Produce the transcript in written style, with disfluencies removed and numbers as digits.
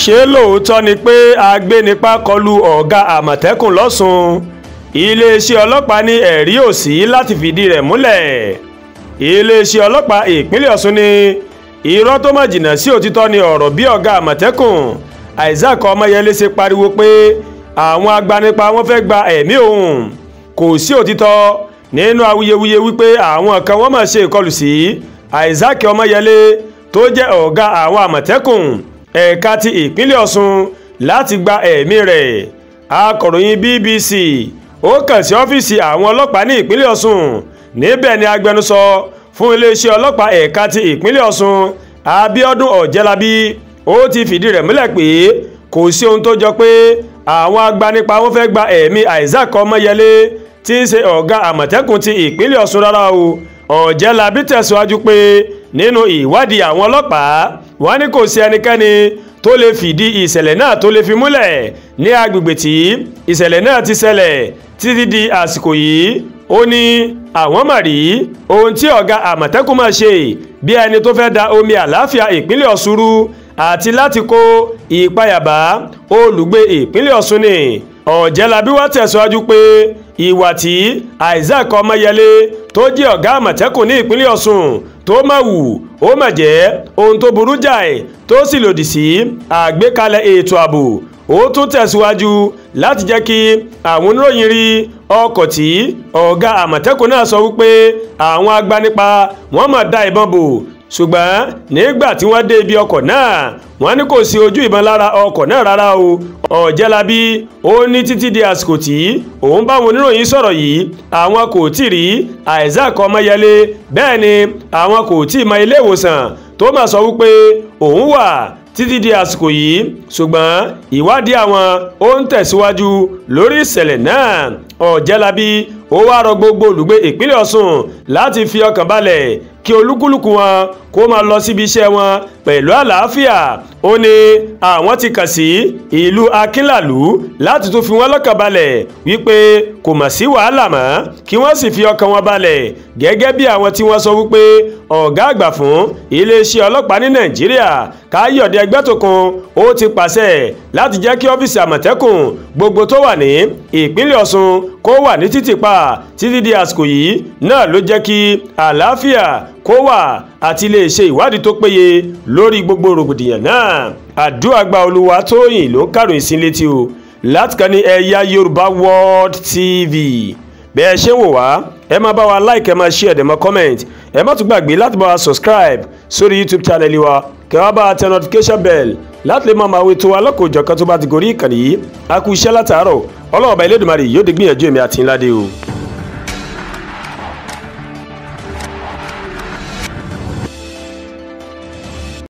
Ṣé lóòótọ́ ni pé agbénipa kọlu ọ̀gá Àmọ̀tẹ́kùn lọ́sùn? Iléeṣẹ́ ọlọ́pàá ní ẹ̀rí ò sí láti fìdí rẹ̀ múlẹ̀. Iléeṣẹ́ ọlọ́pàá ìpínlẹ̀ Ọ̀ṣun ní irọ́ tó má jìnnà sí òtítọ́ ni ọ̀rọ̀ bí ọ̀gá Àmọ̀tẹ́kùn Isaac Ọmọyẹlé ṣe pariwo pé àwọn agbanipa wọ́n fẹ́ gba ẹ̀mí òun. Kò sí òtítọ́ nínú awuyewuye wípé àwọn kan wọ́n máa ṣe ìkọlù sí Isaac Ọmọyẹlé tó jẹ́ ọ̀gá àwọn Àmọ̀tẹ́kùn ẹ̀ka ti ìpínlẹ̀ Ọ̀ṣun láti gba ẹ̀mí rẹ̀. Akọ̀ròyìn BBC ó kàn sí ọ́fíìsì àwọn ọlọ́pàá ní ìpínlẹ̀ Ọ̀ṣun. Níbẹ̀ ni agbẹnusọ fún iléeṣẹ́ ọlọ́pàá ẹ̀ka ti ìpínlẹ̀ Ọ̀ṣun Abíọ́dún Ọ̀jẹ́lábí ó ti fìdí rẹ̀ múlẹ̀ pé kò sí ohun tó jọ pé àwọn agbanipa wọ́n fẹ́ gba ẹ̀mí Isaac Ọmọyẹlé tí ń ṣe ọ̀gá Àmọ̀tẹ́kùn ti ìpínlẹ̀ Ọ̀ṣun rárá o. Ọ̀jẹ́lábí tẹ̀síwájú pé nínú ìwádìí àwọn ọlọ́pàá wọ́n ní kò sí ẹnikẹ́ni tó lè fìdí ìṣẹ̀lẹ̀ náà tó lè fi múlẹ̀ ní agbègbè tí ìṣẹ̀lẹ̀ náà ti ṣẹlẹ̀ títí di àsìkò yìí. Ó ní àwọn mà rí ohun tí ọ̀gá Àmọ̀tẹ́kùn máa ṣe bí ẹni tó fẹ́ da omi àlàáfíà ìpínlẹ̀ Ọ̀ṣun rú àti láti kó ìpayà bá olùgbé ìpínlẹ̀ Ọ̀ṣun ni. Ọ̀jẹ́lábí wá tẹ̀síwájú pé ìwà tí Isaac Ọmọyẹlé tó jẹ́ ọ̀gá Àmọ̀tẹ́kùn ní ìpínlẹ̀ Ọ̀ṣun tó má wù ó mà jẹ́ ohun tó burú jáì tó sì lòdì sí àgbékalẹ̀ ètò ààbò. Ó tún tẹ̀síwájú láti jẹ́ kí àwọn oníròyìn rí ọkọ̀ tí ọ̀gá Àmọ̀tẹ́kùn náà sọ wípé àwọn agbanipa wọ́n máa da ìbọn bò, ṣùgbọ́n nígbà tí wọ́n dé ibi ọkọ̀ náà wọ́n ní kò sí ojú ìbọn lára ọkọ̀ náà rárá o. Ọ̀jẹ́lábí ó ní títí di àsìkò tí òun bá wọn oníròyìn sọ̀rọ̀ yìí àwọn kò tí rí Isaac Ọmọyẹlé, bẹ́ẹ̀ ni àwọn kò tí ì mọ ilé ìwòsàn tó máa sọ wípé òun wà títí di àsìkò yìí, ṣùgbọ́n ìwádìí àwọn ó ń tẹ̀síwájú lórí ìṣẹ̀lẹ̀ náà. Ọ̀jẹ́lábí ó wá rọ gbogbo olùgbé ìpínlẹ̀ Ọ̀ṣun láti fi ọkàn balẹ̀ kí olúkúlùkù wọn kó máa lọ síbi iṣẹ́ wọn pẹ̀lú àlàáfíà. Ó ní àwọn ti kàn sí ìlú Akínlàlú láti tún fi wọ́n lọ́kàn balẹ̀ wípé kò mà sí wàhálà mọ́, kí wọ́n sì fi ọkàn wọn balẹ̀ gẹ́gẹ́ bí àwọn tí wọ́n sọ wípé ọ̀gá àgbà fún iléeṣẹ́ ọlọ́pàá ní Nàìjíríà Káyọ̀dé Ẹgbẹ́tókun ó ti pàṣẹ láti jẹ́ kí ọ́fíìsì Àmọ̀tẹ́kùn gbogbo tó wà ní ìpínlẹ̀ Ọ̀ṣun kó wà ní títìpa títí di àsìkò yìí náà ló jẹ́ kí àlàáfíà kó wà àti lè ṣe ìwádìí tó péye lórí gbogbo rògbòdìyàn náà. Àdúràgbà Olúwatóyìn ló ń kàròyìn sí létí o láti kàn ní Ẹ̀yà Yorùbá World TV. Bẹ́ẹ̀ ṣe ń wò wá, ẹ máa bá wa like, ẹ máa share, ẹ máa comment, ẹ má tún gbàgbé láti bá wa subscribe sórí YouTube channel wa, kẹ́ wá bá wa tẹ notification bell láti lè máa wé tó wa lọ́kọ̀ọ́jọ̀kan tó bá ti gorí ìkànnì yìí. A kú iṣẹ́ látàárọ̀, Ọlọ́run Ọba Elédùmarè yóò dé gbìyànjú èmi àti ńlá dé o.